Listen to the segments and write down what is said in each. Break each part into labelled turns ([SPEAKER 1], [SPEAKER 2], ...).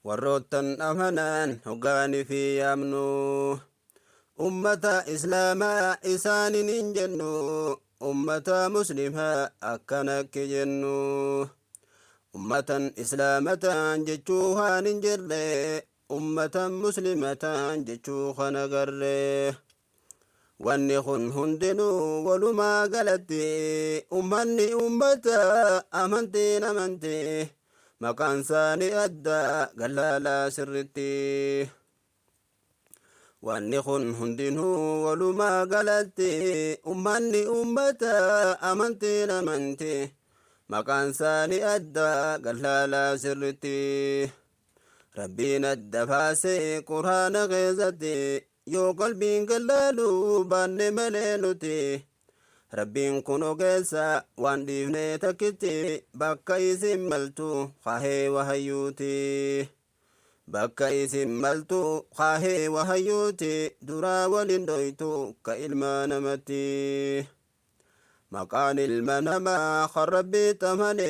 [SPEAKER 1] Warroottan amanaan hoggaanii fi yaamnu, ummata islaamaa isaanin hin jennu, ummata muslimaa akkanakki jennu. Ummatan islaamataan jechuu waan hin jirre, ummatan muslimataan jechuu kana garre. Wanni kun hundinuu walumaa galatti ummanni ummata, amantiin amantii, maqaan isaanii adda gallaalaa sirritti. Wanni kun hundinuu walumaa galatti ummanni ummata, amantiin amantii, maqaan isaanii adda gallaalaa sirritti. Rabbiin adda baasee Quraana keessatti, yoo qalbiin gallaaluu baanne malee nuti. Rabbiin kun ogeessa waan dhiifnee takkitti, bakka isin maltu kahee wahayyuuti. Bakka isin maltu kahee wahayyuuti, duraa walin dhoytu ka ilma namatti. Maqaan ilma namaa kan Rabbii xamane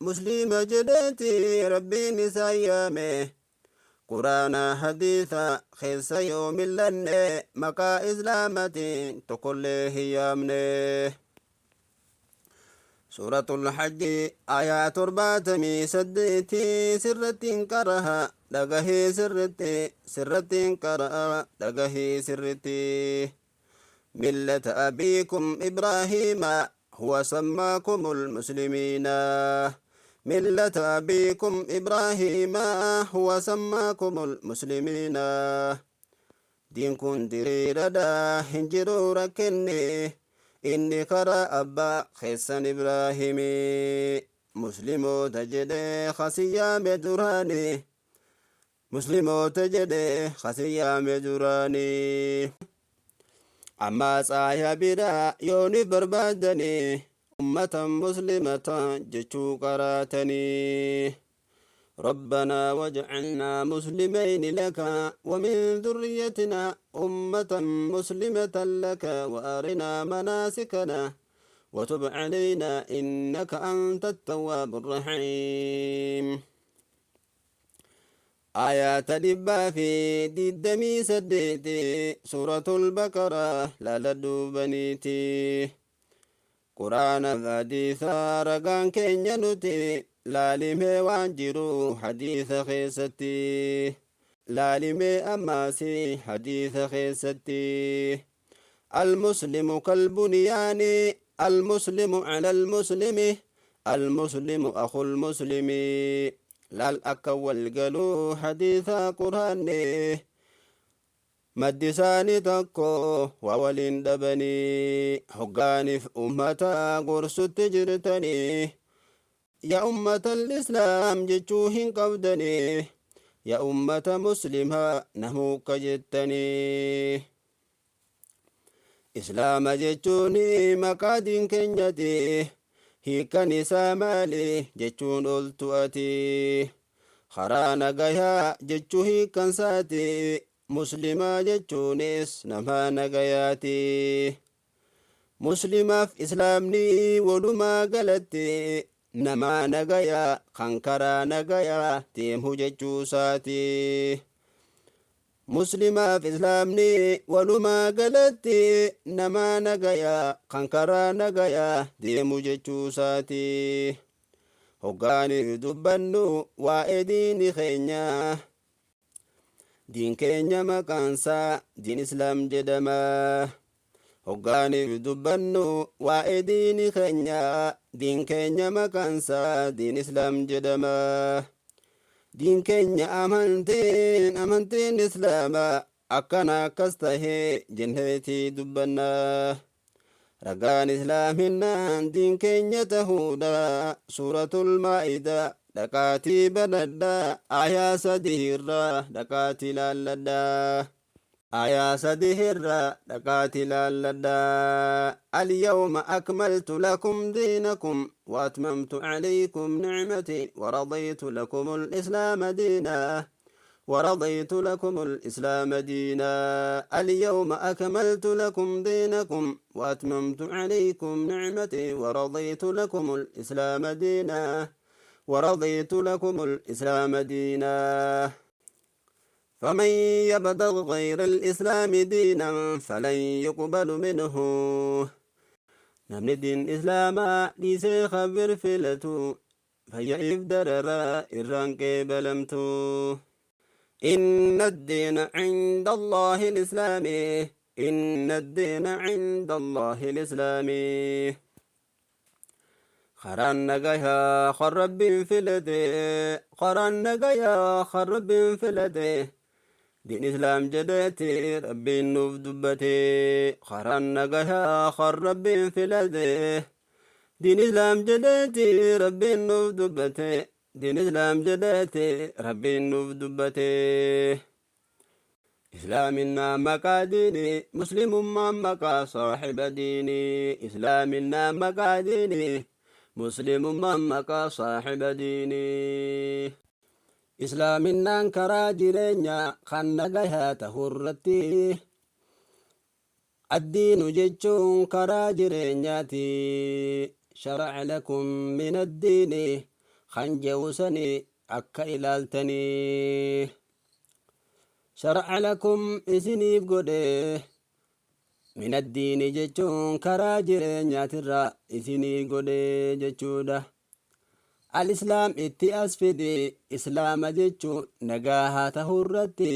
[SPEAKER 1] muslima jedheeti Rabbiin isaan yaame. Quraana hadiisa keessa yoo millanne, maqaa islaamatiin tokkollee hin yaamne. Suuratul Hajji ayaa 78 sirrattiin qara'a dhagahee sirritti, sirrattiin qara'a dhagahee sirritti. ملة أبيكم إبراهيم هو سماكم المسلمين، ملة أبيكم إبراهيم هو سماكم المسلمين. Diin kun diriiradha, hin jiru rakkinni, inni karaa abbaa keessan Ibraahimii. Muslimoota jedhee khasiyyaame duraanii, muslimoota jedhee khasiyyaame duraanii. Ammaa tsaaya biraa yoo ni barbaadanii, ummata muslimata jechuu qaraatanii. ربنا واجعلنا مسلمين لك ومن ذريتنا أمة مسلمة لك وأرنا مناسكنا وتب علينا إنك أنت التواب الرحيم. آيات 128 سورة البقرة لا لدوبنيتي. Quraana hadiisa ragaan keenya nuti, laalimee waan jiru hadiisa keessatti, laalimee ammaasi hadiisa keessatti. المسلم كالبنيان، المسلم على المسلم، المسلم أخو المسلم. Laal akka walgaluu hadiisa quraanni, maddi isaanii tokko waa waliin dhabanii. Hoggaaniif ummata gorsutti jirtanii, yaa ummata islaam jechuu hin qabdanii, yaa ummata muslimaa namuukka jettanii. Islaama jechuun maqaa diin keenyati, hiikkan isaa maali jechuun oltu ati. Karaa nagayaa jechuu hiikkan isaati, muslimaa jechuunis nama nagayaati. Muslimaaf islaamni walumaa galatti nama nagayaa kan karaa nagayaa deemu jechuusaati. Muslimaaf islaamni walumaa galatti nama nagayaa kan karaa nagayaa deemu jechuusaati. Hoggaaniif dubbannu waa'ee diini keenyaa, diin keenya maqaansaa diin islaam jedhama. Hoggaaniif dubbannu waa'ee diini keenyaa, diin keenya maqaansaa diin islaam jedhama. Diin keenya amantiin islaamaa akkana akkas tahee jenneetii dubbanna. Ragaan islaaminaan diin keenya tahuudha, Suuratul Maa'idaa dhaqaatii banadha, ayaa 3 irraa dhaqaatii laalladha. Ayaa 3 irraa dhaqaatii laalladha. اليوم أكملت لكم دينكم وأتممت عليكم نعمتي ورضيت لكم الإسلام دينا، ورضيت لكم الإسلام دينا. اليوم أكملت لكم دينكم وأتممت عليكم نعمتي ورضيت لكم الإسلام دينا. ورضيت لكم الإسلام دينا. فمن يبتغ غير الإسلام دينا فلن يقبل منه. Namni diin islaamaa dhiisee khabir filatu fayya'iif dararaa irraan qeebalamtu. إن الدين عند الله الإسلام، إن الدين عند الله الإسلام. Karaan nagayaa kan Rabbiin filate, karaan nagayaa kan Rabbiin filate, diin islaam jedheeti Rabbiin nuuf dubbate. Karaan nagayaa kan Rabbiin filate, diin islaam jedheeti Rabbiin nuuf dubbate, diin islaam jedheeti Rabbiin nuuf dubbate. Islaaminaa maqaa diinii, muslimummaan maqaa saaxiba diinii. Islaaminaa maqaa diinii, muslimummaan maqaa saaxiba diinii. Islaaminaan karaa jireenyaa kan nagayaa tahurratti. Addiinu jechuun karaa jireenyaati. Shara'a lakum min addiini kan je'usanii akka ilaaltanii. Shara'a lakum isiniif godhe, min addiini jechuun karaa jireenyaatirraa isinii godhe jechuudha. Al-islaam itti as fide, islaama jechuun nagaa haa tahurratti.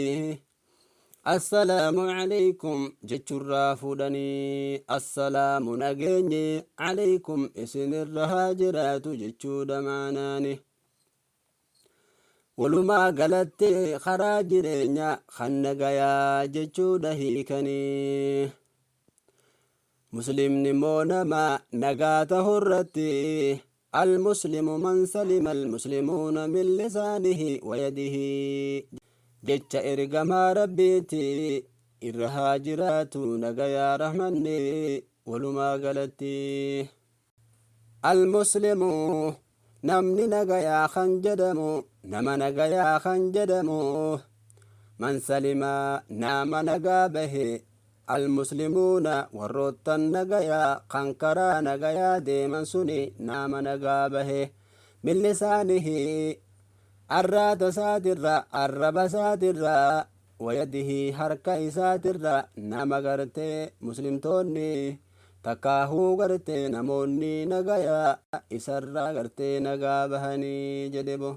[SPEAKER 1] Assalaamu alaykum jechuurraa fuudhanii, assalaamu nageenyi, alaykum isinirra haa jiraatu jechuudha maanaani. Walumaa galatti karaa jireenyaa kan nagayaa jechuudha hiikanii. Muslimni immoo nama nagaa tahurratti. Almuslimu man salima almuslimuuna min lisaanihi wa yadihi jecha ergamaa Rabbiiti irra haa jiraatu nagayaa rahmanni. Walumaa galatti almuslimu namni nagayaa kan jedhamu, nama nagayaa kan jedhamu, man salima nama nagaa bahe, almuslimuuna warroottan nagayaa kan karaa nagayaa deeman suni nama nagaa bahe, min lisaanihi arraata isaatirra, arraba isaatirra, wayadihi harka isaatirra, nama gartee muslimtoonni takkaahuu gartee namoonni nagayaa isarraa gartee nagaa bahanii jedhe bo.